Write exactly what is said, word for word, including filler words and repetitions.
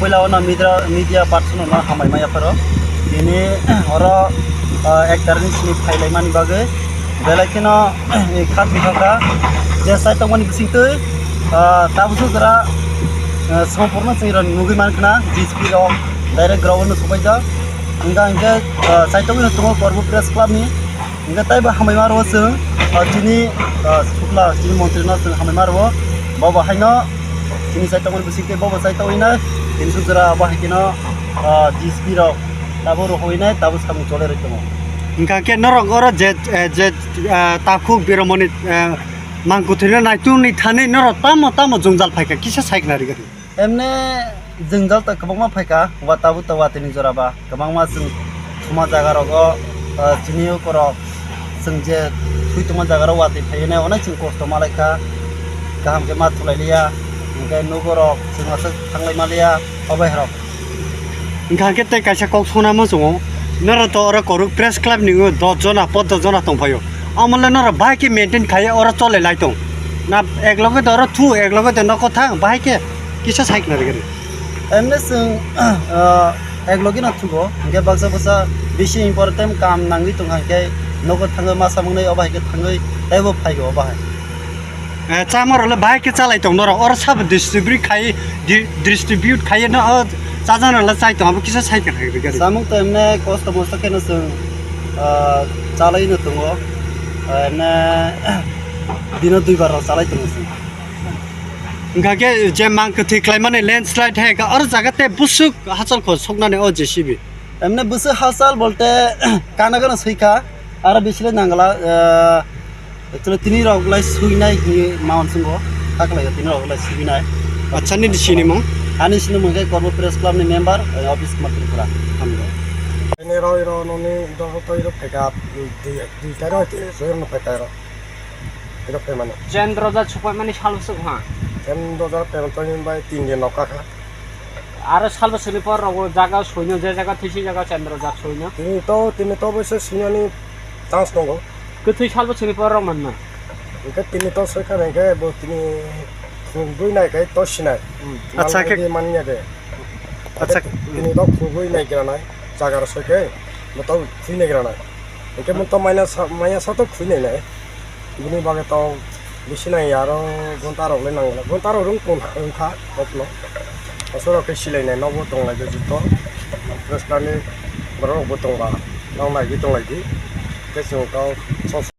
Puila o no media, media person no hambai maya pharo. Tini oro, ah, ek tarikni simi phailaimani bagwi belai kheno, eh, khat bithokha. Je sai tongmani bisingtwi, ah, tabuk jora, ah, sompurno chwng rok nugwi mankha D S P rok direct ground no sobaijak. Hingkha hinkhe, ah, sai tongwi tongo Kormo Press Club ni. Hingkhe taibo hambai ma rwo chwng, ah, chini, ah, supla chini montri no chwng hambai ma rwo. Bo bo haino chini sai tongmani bisingtwi bo bo sai tongwi nai. Tini suk jora bo hai kheno, ah, D S P rok tabuk rohoi nai, tabuk samung chole rwi tongo. Hingkha khe norok oro je, eh, je, eh, takhuk biromoni, eh, mangkuthwino naitukni thani norok tamo tamo jwngjal phaikha kisa saikna rwgwi. Emne jwngjal ta kwbangma phaikha, wa tabuk ta watini jora ba kwbangma chwng thuma jaga rogo, ah, chini ukorok chwng je thwi tongma jaga rok watwi phaiwi nai, onek chwng kosto ma laikha, kaham khe ma thulai liya, hingkhe nugo rok chwng aswk thanglai ma liya, obai rok. Hingkha khe tei kaisa kok sona muchungo, norok to oro Kormo Press Club ni dos jona, ponchas jona tongphaio. Omo le norok bahai khe maintain khai oro cholai lai tong. Na ek loge de oro thu, ek loge de noko thang, bahai khe kisa saikna rwgwi. Emne chwng, ah, ek loge no thugo, hingkhe baksa baksa bisi important kam nangwi tongkha, hingkhe nogo thangwi masa mwnwi obo hai khe thangwi teibo phaigo obo hai. Eh, chamarok le bahai khe chalai tong norok. Oro sabo distribute khai, di-, distribute khai no, o chajaknai le chai tong, abo kisa sai khe khai rwgwi. Samung to emne kosto mosto kheno chwng, ah, chalai no tongo. Ah, emne dino duibar rok chalai tongo chwng. Hingkha khe je mang kwthwi klaimani landslide hai kha, oro jaga tei bwswk hachal kho soknani o J C B. Emne bwswk hachal bolte kana gana swi kha, aro bisi le nangla, ah, actually tini rok lai swinai hinwi ma uansukgo, ta khlai tini rok lai swinai. Acha, nini sinimung? Ani sinimung khe Kormo Press Club ni member, eh, Office Kumar Tripura. Hambai. Ini roi ro noni dogo toi ro phai kha, dui, dui tai ro, tini roi ro phai tai ro. Ero phaimani. Chendrajat sokpaimani sal bwswk ha? Chendrajat phaimani to hwnbai tin din rok kakha. Aro sal bwswkni por rogo jaga soino, je jaga thwisi jaga Chendrajat soino. Tini to, tini to boise sinani chance tongo. Kwthwi sal bwswkni por rok manna. Hwnkhe tini to soikha hwnkhe bo tini khungbwi nai khai to sinai. Hmm. Acha, khe manlai manya de. Acha. Tini to khungbwi nai granai, jaga rok soikhe bo to khwi nai granai. Hwnkhe bo to manya sa, manya sa to khwi nai nai. Bini bagwi to bisi nai ya, aro ghonta rok le nang, ghonta rok rung tong wngkha kokno. Aswk rok khe silai nai nogo tong lai di joto. Press club ni borok rok bo tong ba, tong lai di, tong lai di. Khe chwng to.